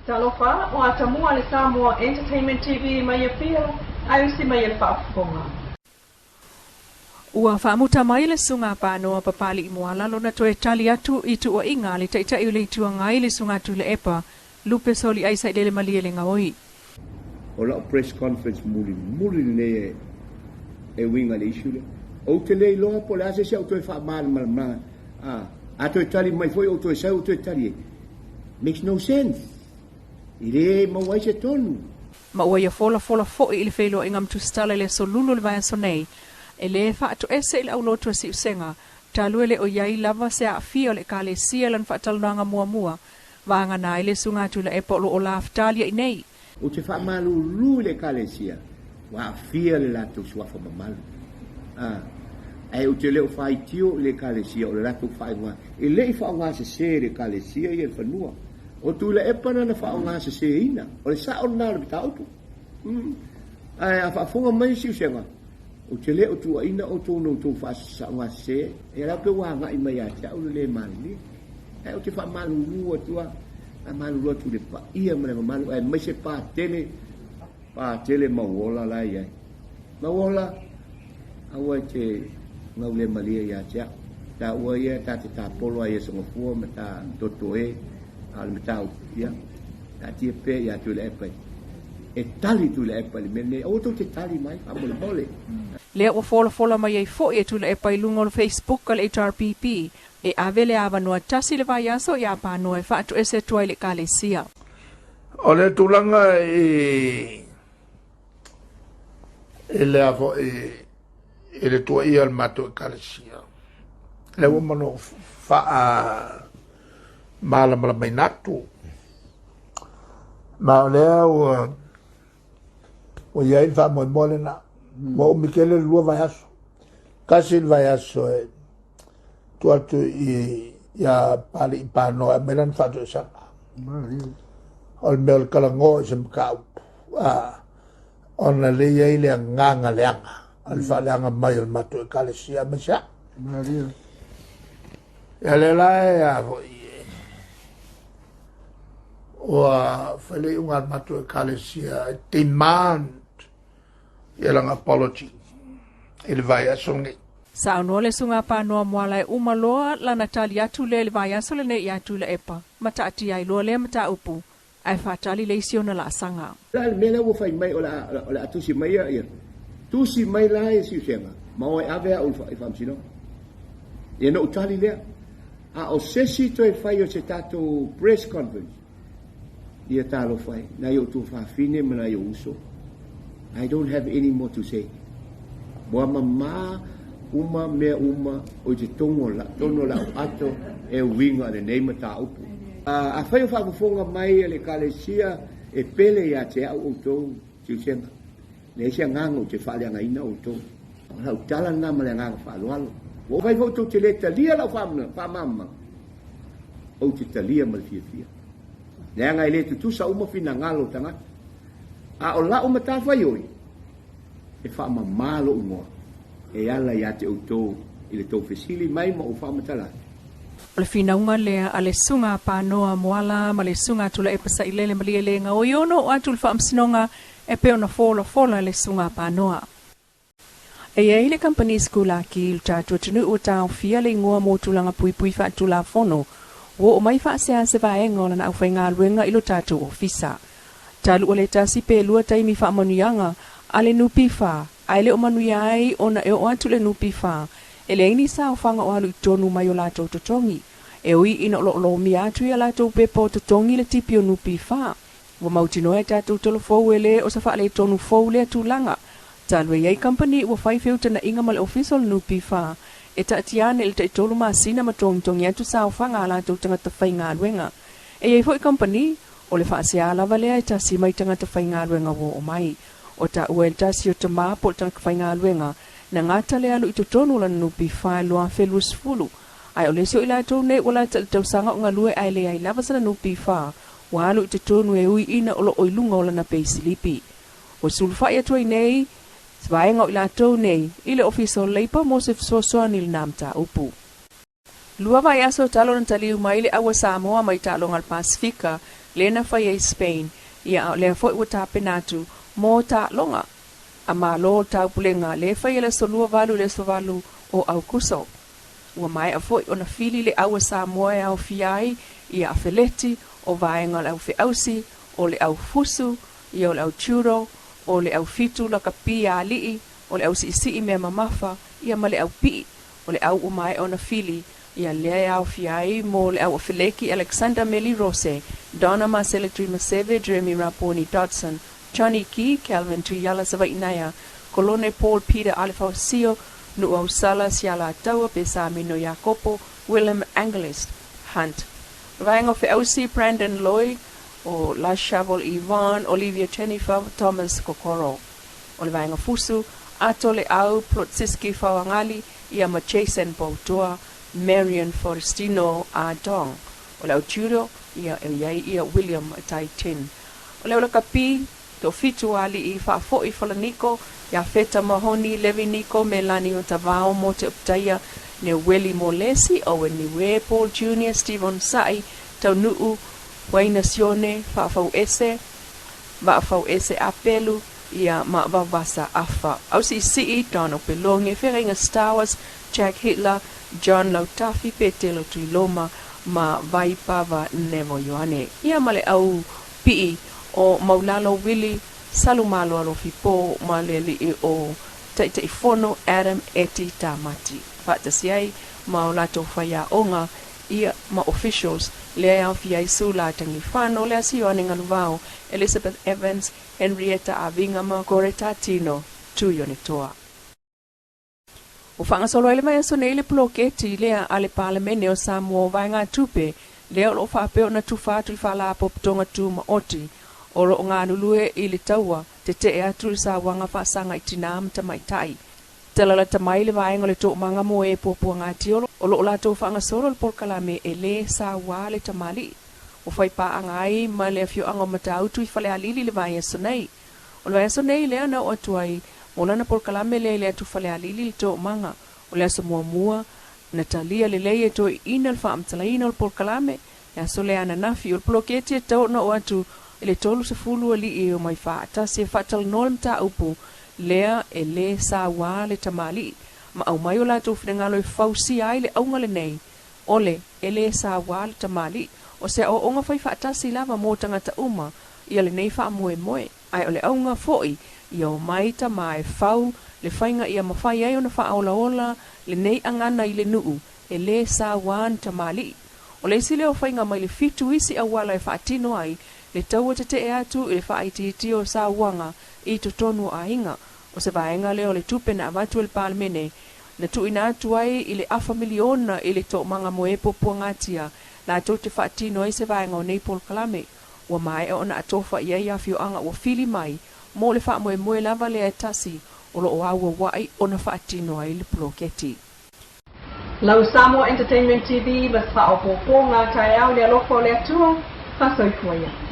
Talofa, o Atamua le Samoa Entertainment TV mai Apia, ae usi mai e le faafofoga. Ua faamuta mai le Susuga Panoa Papali'i Moala lona toe tali atu i tuuaiga a le Taitai o le Itu Agai le Susuga Tuilaepa Lupe Soliai Sailele Malie le Gaoi. O lau press conference mulimuli lenei e uiga i le issue lea. Ou te le iloa po o le a se isi a ou toe faamalamalamaga. A toe tali mai foi ou toe sau ou toe tali ai. Makes no sense. E le maua ai se tonu. Ma ua ia folafola foi i le feiloaiga ma Tusitala i le aso Lulu o le vaiaso nei, e lē faatoese i le aulotu a Siusega, talu e le o i ai lava se aafia o le Ekalesia i lana faatalanoaga muamua, vagana ai le Susuga Tuilaepa o lo o lafetaliai nei. Ou te faamalulu i le Ekalesia ua aafia le latou suafa mamalu. A, ae ou te le o faitio i le Ekalesia o le latou faaigoa e le i faaaogasese e le Ekalesia ia le fanua. O Tuilaepa na na faaaogaseseina. O le sao lena o le mataupu. Mm. Ae a faafofoga mai Siusega, ou te le o tuuaina outou na outou faaaogasese. Ia la pe ua agai mai ia te au le le malilie. Ae ou te faamalulu atu lava, faamalulu atu i le paia ma le mamalu, aemaise Patele, Patele Mauola la e i ai. Mauola, aua e te gaulemalie ia te au. Taua ia ta te tapolo ai i Aso Gafua ma ta toto e, a o le mataupu, ia, taatia pea ia Tuilaepa e tali Tuilaepa i le mea lenei. Aua tou te tali mai, faamolemole. Lea ua folafola mai ai foi e Tuilaepa i luga o le Facebook a le HRPP e ave le avanoa tasi i le vaiaso iā Panoa e faatoese atu ai le Ekalesia. O le tulaga i i le a foi i le tuuaia o le matou Ekalesia, lea ua uma ona faamalamalamaina atu. Ma o lea ua ua i ai le faamoemoe lena. Ua umi tele le 2 vaiaso. Tasi le vaiaso e tuu atu i ia Papali'i Panoa e aumai lana faatoesaga. O le mea o le talanoa i se mataupu, ona lea e i ai le agaga leaga, o le faaleaga mai o le matou Ekalesia aemaise au. Ia lea la e a foi e ua fai le iuga a le matou Ekalesia e demand ia lana apology i le vaiaso lenei. Saunoa le Susuga Panoa Moala e uma loa lana tali atu lea i le vaiaso lenei ia Tuilaepa ma taatia ai loa lea mataupu ae faatali le isi ona laasaga. O le a le mea lea ua fai mai o le a tusi mai ia? Tusi mai la ia Siusega ma o e ave au i faamasinoga. Ia na ou tali lea. A o se isi toe fai o se tatou press conference, ia talofa e, nai ou tuafafine ma nai ou uso, I don't have any more to say. Ua mamā uma mea uma o i totonu o tonu o lau ato e uiga i lenei mataupu. Afai o faafofoga mai le Ekalesia e pele ia te au outou siusiaga, leai se agaga ou te faaleagaina outou. O lau tala lena ma le agaga faaaloalo. Ua fai foi outou te le talia lau faamalamalamaga, ou te talia ma le fiafia. Leaga e le tutusa uma finagalo o tagata. A o lau matafaioi, e faamama lou igoa e ala ia te outou i le tou fesili mai ma ou faamatala atu. O le finauga lea a le Susuga Panoa Moala ma le Susuga Tuilaepa Sailele Malieleega o Iono o atu i le Faamasinoga e pei ona folafola le Susuga Panoa. E i ai le kamupani sikulaki i lo tatou atunuu ua taofia le igoa mo tulaga puipui faatulafono ua oo mai faasea se vaega o lana aufaigaluega i lo tatou ofisa. Talu ua le tasi pe lua taimi faamanuiaga a le NPF ae le o manuia ai ona e oo atu le NPF e leai ni saofaga o alu i totonu mai o latou totogi. E ui ina o lo o lomia atu i a latou pepa o totogi le tipi o NPF, ua mautinoa e tatou tolofou e le o se faaletonu fou lea tulaga. Talu e i ai kamupani ua fai feutanaʻiga ma le ofisa o le NPF e taatia ane i le taitolu masina ma togitogi atu saofaga a latou tagata faigaluega. E i ai foi kamupani O le faasea lava lea e tasi mai tagata faigaluega ua oo mai. O taua e le tasi o tama po o le tagata faigaluega, na gata le alu i totonu o lana NPF i le 2020. Ae o le isi o i latou nei ua lata i le tausaga o galue ae leai lava sana NPF, ua alu i totonu e ui ina o lo o i luga o lana peisilipi. Ua sulufai atu ai nei se vaega o i latou nei i le Ofisa o Leipa mo se fesoasoani i lena mataupu. 2 vaiaso talu ona taliu mai le ʻAua Samoa mai taaloga a le Pasefika. lea na fai ai Spain, ia a o lea foi ua tapena atu mo taaloga a Malo o le Taupulega lea e fai i le aso 28 i le aso 8 o Aukuso. Ua maea foi ona fili le au a Samoa e aofia ai ia afeleti, o vaega o le au feausi, o le au fusu, ia o le au judo, o le au fitu lakapi a alii, o le au siisii mea mamafa, ia ma le au pii. O le au ua maea ona fili, ia lea e aofia ai mo le au afeleki Alexander Meli Rose, Donna Marcella Tuimaseve, Jeremy Raponi Dodson, Johnny Key, Calvin Tuiala Savainaea, Kolone Paul Peter Alefaosio, Nuuausala Sialataua Pesamino Iakopo, Willem Angelist Hunt. Vaega o Feausi, Brandon Lloyd, o La Shovel Yvonne, Olivia Jennifer, Thomas Kokoro. O le Vaega Fusu, Ato Leau, Plotsiski Faoagali, ia ma Jason Poutoa, Marion Forestino Ah Dong. O le au judo, ia e i ai ia William Tai Tin. O le au lakapi, Toafitu a alii faafoi Falaniko, Iafeta Mahoni, Levi Niko, Melani Otavao, Mote Optaia, Neueli Molesi, Owen Niue, Paul Junior, Stevon Sa'i, Taunuu, Waina Sione, Faafauese, Vaafauese Apelu, ia ma Vavasa Afa. Ausiisii, Donald Pelonge, Feagaiga Stowers, Jack Hitler, John Lautafi, Petelo Tuiloma ma Vaipava Nevo Ioane. Ia ma le au pii o Maulalo Willie Salumalo Alofi Po ma le alii o Taitaifono Adam Eti Tamati. Faatasi ai ma o latou faiaoga ia ma officials lea e aofia ai Sula Tangifano, Leasi Ioane Galuvao, Elizabeth Evans, Henrietta Avinga ma Goreta Tino Tuionetoa. Ua faagasolo ai le vaiaso nei le poloketi lea a le Palemene o Samoa o Vaegatupe lea o lo o faapea ona tufa atu i Faalapotopotoga Tumaoti o lo o galulue i le taua tetee atu i le sauaga faasaga i tinā ma tamaitai. Talalata mai le vaega o le toomaga mo e puapuaga o lo o latou faagasolo le polokalame e lē sauā le tamalii. Ua fai paaga ai ma le afioaga o Matautu i Falealili i le vaiaso nei. O le vaiaso nei lea na oo atu ai mo lana polokalame lea i le atu Falealili i le toomaga. O le aso muamua na talia lelei e toeaiina le faamatalaina o le polokalame, le aso lea ananafi. O le poloketi e tatau ona oo atu i le 30 alii e omai faatasi e faatalanoa le mataupu lea e lē sauā le tamalii ma aumai o latou finagalo e fausia ai le auga lenei o le e lē sauā le tamalii. O se aoaoga fai faatasi lava mo tagata uma ia lenei faamoemoe, ae o le auga foi ia omai tamā e fau le faiga ia mafai ai ona faaolaola lenei agana i le nuu e lē sauā ni tamalii. O le isi lea o faiga mai le fitu isi auala e faatino ai le taua tetee atu i le faaitiitia o sauaga i totonu o aiga. O se vaega lea o le tupe na avatu e le Palemene na tuuina atu ai i le afa miliona i le toomaga mo e puapuagatia latou te faatino ai se vaega o nei polokalame. Ua maea ona atofa i ai afioaga ua fili mai mo le faamoemoe lava lea e tasi o lo o auauai ona faatino ai le poloketi. Lau Samoa Entertainment TV ma se faaopoopoga taeao i le alofa o le Atua, faasoifua ia.